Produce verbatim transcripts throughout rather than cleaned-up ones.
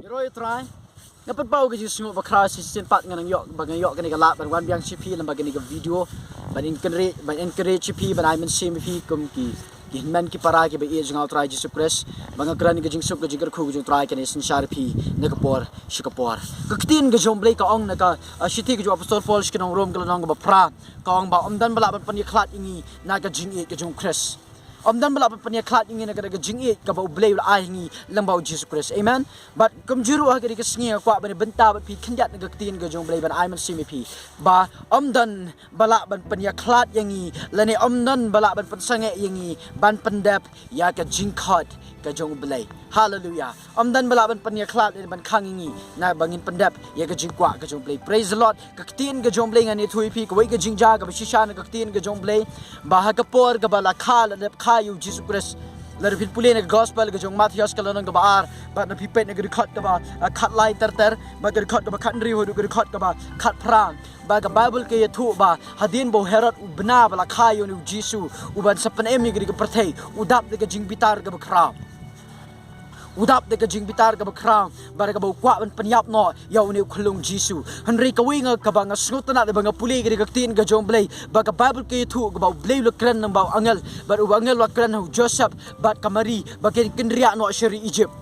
Roi Trai. Nga pynpaw ka jingsngew ba khraw shisien pat nga nang ïoh, ba nga ïoh kane ka lad ban wan biang sha phi lem bad kane ka video ban encourage, ban encourage sha phi, ban ai mynsiem ïa phi kum ki, ki hynmen ki para kiba ïeit jong nga U Trai Jisu Khrist. Ba nga kren ka jingsuk, ka jingkyrkhu ka jong U Trai kane synshar ïa phi na ka por sha ka por. Ka ktien ka jong U Blei ka ong na ka, ah, shithi ka jong u Apostol Paul sha ki nong Rom ka lynnong kaba phra, ka ong ba ym don ba lah ban pynïakhlad ïa ngi na ka jingïeit ka jong U Khrist. Ym don ba lah ban pynïakhlad ïa ngi na ka, ka jingïeit kaba U Blei u la ai ha ngi lyngba U Jisu Khrist. Amen. Bad kumjuh ruh ha kane ka sngi nga kwah ban bynta bad phi khyndiat na ka ktien ka jong U Blei ban ai mynsiem ïa phi ba ym don ba lah ban pynïakhlad ïa ngi, lane ym don ba lah ban pynsangeh ïa ngi ban pyndep ïa ka jingkhot ka jong U Blei. Haleluya. Ym don ba lah ban pynïakhlad lane ban khang ïa ngi na ba ngin pyndep ïa ka jingkwah ka jong U Blei. Praise the Lord. Ka ktien ka jong U Blei, ngan ïathuh ïa phi kawei ka jingjia kaba shisha na ka ktien ka jong U Blei, ba ha ka por kaba la kha, la dep kha ïa U Jisu Khrist. Lada phi pule na ka gospel ka jong u Mathaios ka lynnong kaba ar, bad lada phi peit na ka dkhot kaba, ah, khatlai ter ter, bad ka dkhot kaba khathynriew haduh ka dkhot kaba khatphra, ba ka Baibl ka ïathuh ba hadien ba u Herod u bna ba la kha ïa une U Jisu u ban sa pynim ïa kane ka pyrthei, u dap da ka jingbitar kaba khraw. U dap da ka jingbitar kaba khraw, bad kaba u kwah ban pynïap noh ïa une u khyllung Jisu. Hynrei kawei nga kaba nga sngewtynnat ba nga pule ïa ka ktien ka jong U Blei, ba ka Baibl ka ïathuh kaba U Blei u la kren lyngba u angel, bad u angel u la kren ha u Joseph bad ka Mari ba kin kynriah noh sha ri Egypt.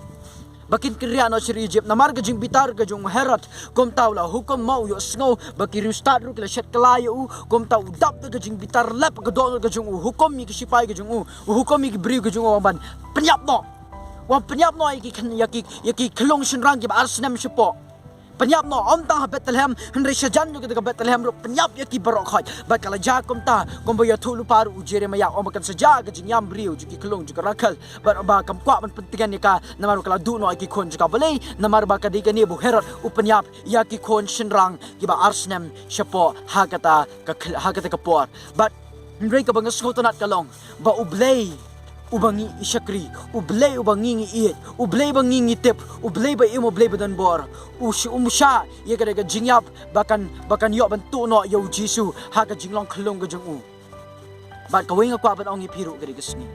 Ba kin kynriah noh sha ri Egypt. Namar ka jingbitar ka jong u Herod, kumta u la hukum, ma u ïohsngew ba ki riewstad ruh ki la shet kylla ïa u, kumta u dap da ka jingbitar lep ka dohnud ka jong u, u hukum ïa ki shipai ka jong u, u hukum ïa ki briew ka jong u ban pynïap noh. Wan pynïap noh ïa ki khyn-, ïa ki, ïa ki khyllung shynrang kiba ar snem shapoh. Pynïap noh, ym tang ha Bethlehem, hynrei shajan jong kata ka Bethlehem ruh pynïap ïa ki baroh khoit. Bad ka la jia kumta, kumba ïathuh lypa ruh u Jeremiah, ong ba kan sa jia ka jingïam briew jong ki khyllung jong ka Rakhel. Bad ba kam kwah ban pyntngen ïa ka, namar ba ka la duh noh ïa ki khun jong ka Blei, namar ba ka dei kane ba u Herod u pynïap ïa ki khun shynrang kiba ar snem shapoh ha kata ka khyl-, ha kata ka por. Bad hynrei kaba nga sngewtynnat ka long ba U Blei uba ngi shakri, U Blei uba ngi ngi ïeit, U Blei ba ngi ngi tip, U Blei ba im, U Blei ba don bor, u sh-, um shah ïa kata ka jingïap ba kan, ba kan ïoh ban tuh noh ïa U Jisu ha ka jinglong khyllung ka jong u. Bad kawei nga kwah ban ong ïa phi ruh kane ka sngi,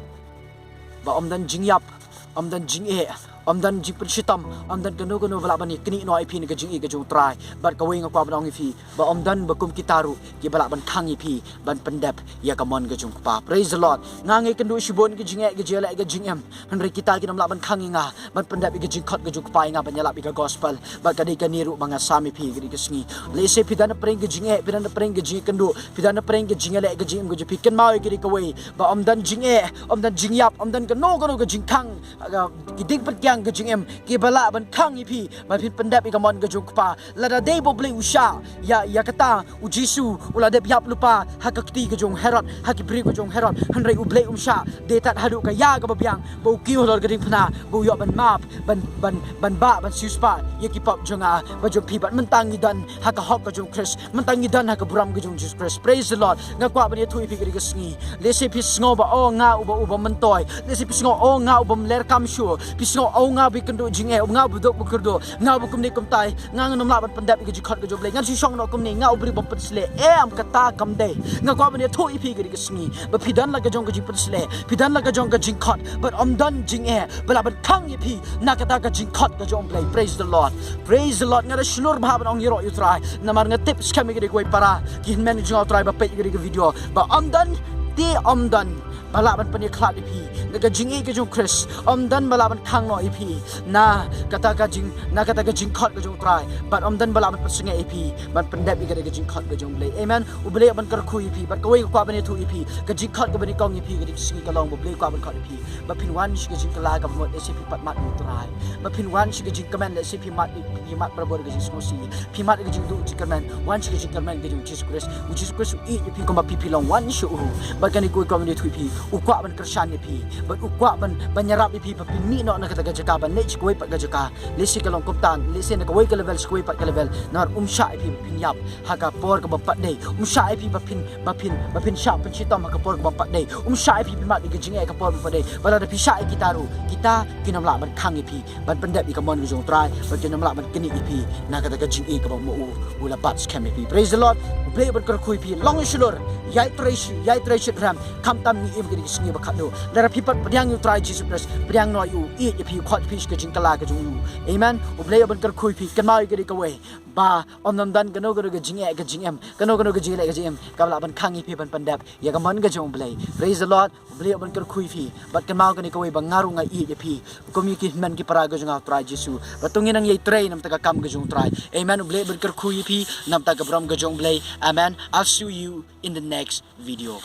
ba ym don jingïap, ym don jingeh, ym don jingpynshitom, ym don kano kano ba lah ban ïaknieh noh ïa phi na ka jingïeit ka jong U Trai. Bad kawei nga kwah ban ong ïa phi, ba ym don ba kum kita ruh kiba lah ban khang ïa phi ban pyndep ïa ka mon ka jong U Kpa. Praise the Lord. Nga nga ïakynduh shibun ka jingeh, ka jingeh, ka jingim, hynrei kita kin ym lah ban khang ïa nga ban pyndep ïa ka jingkhot ka jong U Kpa ïa nga ban ïalap ïa ka gospel. Bad ka dei kane ruh ba nga sam ïa phi kane ka sngi. Lehse phi don napdeng ka jingeh, phi don napdeng ka jingïakynduh, phi don napdeng ka jingeh, ka jingim ka jong phi, kynmaw ïa kane kawei, ba ym don jingeh, ym don jingïap, ym don kano kano ka jingkhang, ah, ki ding pyrkiang ka jingim kiba lah ban khang ïa phi ban phin pyndep ïa ka mon ka jong U Kpa. Lada dei ba U Blei u shah ïa, ïa kata, U Jisu u la dep ïap lypa ha ka kti ka jong u Herod, ha ki briew ka jong u Herod. Hynrei U Blei um shah, dei tad haduh ka ïa kaba biang ba u kiew halor ka diengphna, ba u ïoh ban map, ban, ban, ban bah, ban siewspah ïa ki pop jong nga bad jong phi. Bad mynta ngi don ha ka hok ka jong U Khrist, mynta ngi don ha ka burom ka jong U Jisu Khrist. Praise the Lord. Nga kwah ban ïathuh ïa phi kane ka sngi. Lehse phi sngew ba, oh, nga uba, uba myntoi. Lehse phi sngew, oh, nga uba mler kam shuh. Phi sngew, oh, nga ba ïakynduh jingeh, nga ba duk ba kyrduh, nga ba kumne kumtai, nga ngam lah ban pyndep ïa ka jingkhot ka jong U Blei, ngan shu shong noh kumne, nga u briew bym pynsleh. Em, kata kam dei. Nga kwah ban ïathuh ïa phi kane ka sngi ba phi don la ka jong ka jingpynsleh, phi don la ka jong ka jingkhot, bad ym don jingeh ba lah ban khang ïa phi na kata ka jingkhot ka jong U Blei. Praise the Lord. Praise the Lord. Nga da shlur bha ban ong ïaroh ïa U Trai, namar nga tip skhem ïa kane kawei para, ki hynmen jong nga U Trai ba peit ïa kane ka video, ba ym don, te ym don ba lah ban pynïakhlad ïa phi na ka jingïeit ka jong U Khrist. Ym don ba lah ban khang noh ïa phi na kata ka jing, na kata ka jingkhot ka jong U Trai. Bad ym don ba lah ban pynsangeh ïa phi ban pyndep ïa kata ka jingkhot ka jong U Blei. Amen. U Blei un kyrkhu ïa phi. Bad kawei nga kwah ban ïathuh ïa phi, ka jingkhot kaba nyngkong ïa phi kane ka sngi ka long ba U Blei u kwah ban khot ïa phi ba phin wan sha ka jingkylla kaba mut lehse phi pat mad ïa U Trai, ba phin wan sha ka jingkmen lehse phi mad, phi mad barabor ka jingsngewsih, phi mad ka jingduh jingkyrmen. Wan sha ka jingkyrmen ka jong U Jisu Khrist. U Jisu Khrist u ïeit ïa phi kumba phi phi long. Wan sha u. Bad kane kawei ka wan ïathuh ïa phi, u kwah ban kyrshan ïa phi, bad u kwah ban, ban ïarap ïa phi ba phin mih noh na kata ka jaka ban leit sha kawei pat ka jaka. Lehse ka long kumta, lehse na kawei ka level sha kawei pat ka level. Namar um shah ïa phi ba phin ïap ha ka por kaba pat dei. Um shah ïa phi ba phin, ba phin, ba phin shah pynshitom ha ka por kaba pat dei. Um shah ïa phi ba phin mad ïa ka jingeh ha ka por kaba pat dei. Bad lada phi shah ïa kita ruh, kita kin ym lah ban khang ïa phi ban pyndep ïa ka mon ka jong U Trai, bad kin ym lah ban knieh ïa phi na kata ka jingïeit kaba ma u u la bat skhem ïa phi. Praise the Lord. U Blei un kyrkhu ïa phi. Long shlur, ïai trei shi, ïai trei shitrhem, khamtam ngi im Ki sngi ba khatduh. Lada phi pat pdiang ïa u Trai Jisu Khrist, pdiang noh ïa u, ïeit ïa phi, khot phi sha ka jingkylla ka jong u. Amen. U Blei u ban kyrkhu ïa phi, kynmaw ïa ka dei kawei. Ba ym don kano kano ka jingeh ka jingem, kano kano ka jingleh ka jingem kaba lah ban khang ïa phi ban pyndep ïa ka mon ka jong u Blei. Praise the Lord. U Blei u ban kyrkhu ïa phi. Bad kynmaw kane kawei ba nga ruh nga ïeit ïa phi. Kum ïa ki hynmen ki para ka jong u Trai Jisu. Ba to ngin nang ïai trei namta ka kam ka jong u Trai. Amen. U Blei u ban kyrkhu ïa phi namta ka burom ka jong u Blei. Amen. I'll see you in the next video.